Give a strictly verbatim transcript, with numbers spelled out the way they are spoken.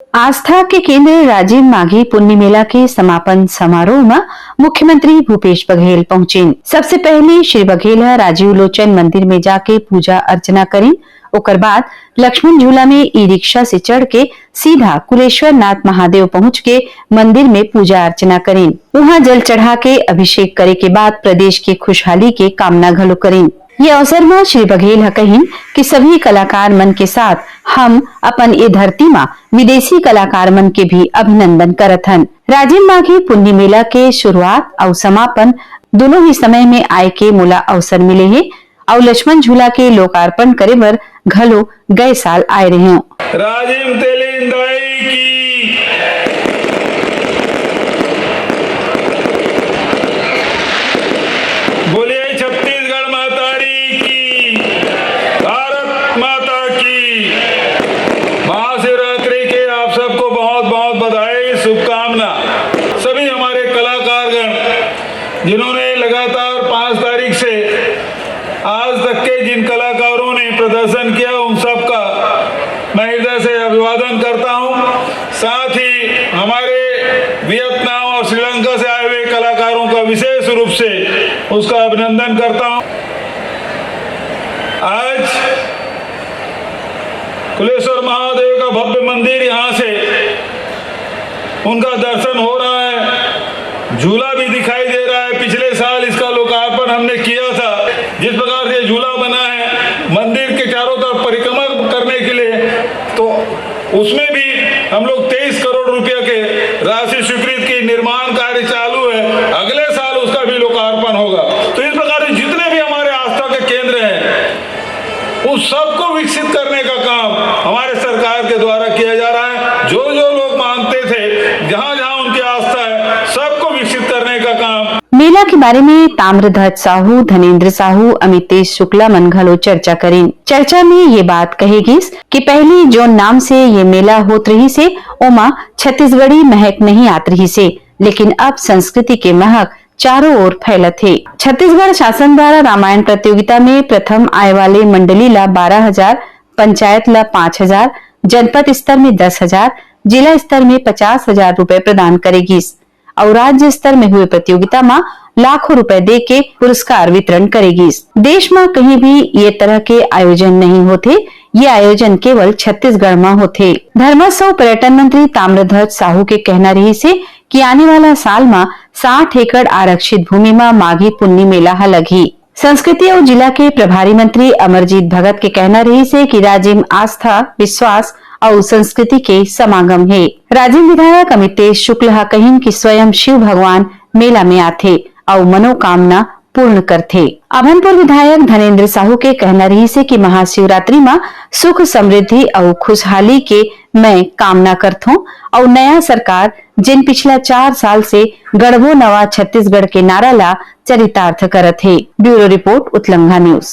आस्था के केंद्र राजिम माघी पुन्नी मेला के समापन समारोह म मुख्यमंत्री भूपेश बघेल पहुंचिन। सबसे पहले श्री बघेल ह राजीव लोचन मंदिर में जाके पूजा अर्चना करिन। ओकर बाद लक्ष्मण झूला में ई रिक्शा से चढ़ के सीधा कुलेश्वर नाथ महादेव पहुंच के मंदिर में पूजा अर्चना करिन। उहां जल चढ़ा के अभिषेक करे के बाद प्रदेश के खुशहाली के कामना घलो करिन। ये अवसर म श्री बघेल ह कहिन कि सभी कलाकार मन के साथ हम अपन ए धरती म विदेशी कलाकार मन के भी अभिनंदन करत हन। राजिम माघी पुन्नी मेला के शुरुआत अउ समापन दोनों ही समय में आय के मोला अवसर मिले हे अउ लक्ष्मण झूला के लोकार्पण करे बर घलो गए साल आए रहेंव। राजिम तेलिन दाई की। बोलिए छत्तीसगढ़ महतारी की, भारत माता की। महाशिवरात्रि के आप सबको बहुत बहुत बधाई, शुभकामना। सभी हमारे कलाकारगण जिन्होंने लगातार पाँच तारीख से आज तक के जिन कलाकारों ने प्रदर्शन किया, उन सब का मैं हृदय से अभिवादन करता हूं। साथ ही हमारे वियतनाम और श्रीलंका से आए हुए कलाकारों का विशेष रूप से उसका अभिनंदन करता हूं। आज कुलेश्वर महादेव का भव्य मंदिर यहां से उनका दर्शन हो रहा है, झूला भी दिखाई दे रहा है। पिछले साल इसका लोकार्पण हमने किया था। जिस प्रकार से झूला बना है मंदिर के चारों तरफ परिक्रमा करने के लिए, तो उसमें भी हम लोग तेईस करोड़ रुपया के राशि स्वीकृत की, निर्माण कार्य चालू है, अगले साल उसका भी लोकार्पण होगा। तो इस प्रकार से जितने भी हमारे आस्था के केंद्र हैं, उस सबको विकसित करने का काम हमारे सरकार के द्वारा किया जा रहा है। जो जो लोग मानते थे, जहां जहां उनकी आस्था है, सबको विकसित करने का काम। मेला के बारे में ताम्रध्वज साहू, धनेंद्र साहू, अमितेश शुक्ला मन घलो चर्चा करिन। चर्चा में ये बात कहे गिस कि पहली जोन नाम से ये मेला होत रहिस हे, ओमा छत्तीसगढ़ी महक नहीं आत रहिस हे, लेकिन अब संस्कृति के महक चारों ओर फैलत हे। छत्तीसगढ़ शासन द्वारा रामायण प्रतियोगिता में प्रथम आए वाले मंडली ला बारह हजार, पंचायत ला पाँच हजार, जनपद स्तर में दस हजार, जिला स्तर में पचास हजार रुपए प्रदान करे गिस अउ राज्य स्तर में हुए प्रतियोगिता म लाखों रुपए दे के पुरस्कार वितरण करे गिस। देश म कहीं भी ये तरह के आयोजन नहीं होथे, ये आयोजन केवल छत्तीसगढ़ म होथे। धर्मस्व अउ पर्यटन मंत्री ताम्रध्वज साहू के कहना रहिस हे कि आने वाला साल म साठ एकड़ आरक्षित भूमि म माघी पुन्नी मेला ह लगही। संस्कृति अउ जिला के प्रभारी मंत्री अमरजीत भगत के कहना रहिस हे कि राजिम आस्था, विश्वास अउ संस्कृति के समागम हे। राजिम विधायक अमितेश शुक्ल ह कहिन कि स्वयं शिव भगवान मेला में आथे अउ मनोकामना पूर्ण करथे। अभनपुर विधायक धनेंद्र साहू के कहना रहिस हे कि महाशिवरात्रि म सुख, समृद्धि अउ खुशहाली के मैं कामना करथों अउ नया सरकार, जेन पिछला चार साल से गढ़बो नवा छत्तीसगढ़ के नारा ला चरितार्थ करत हे। ब्यूरो रिपोर्ट, उतलंघा न्यूज।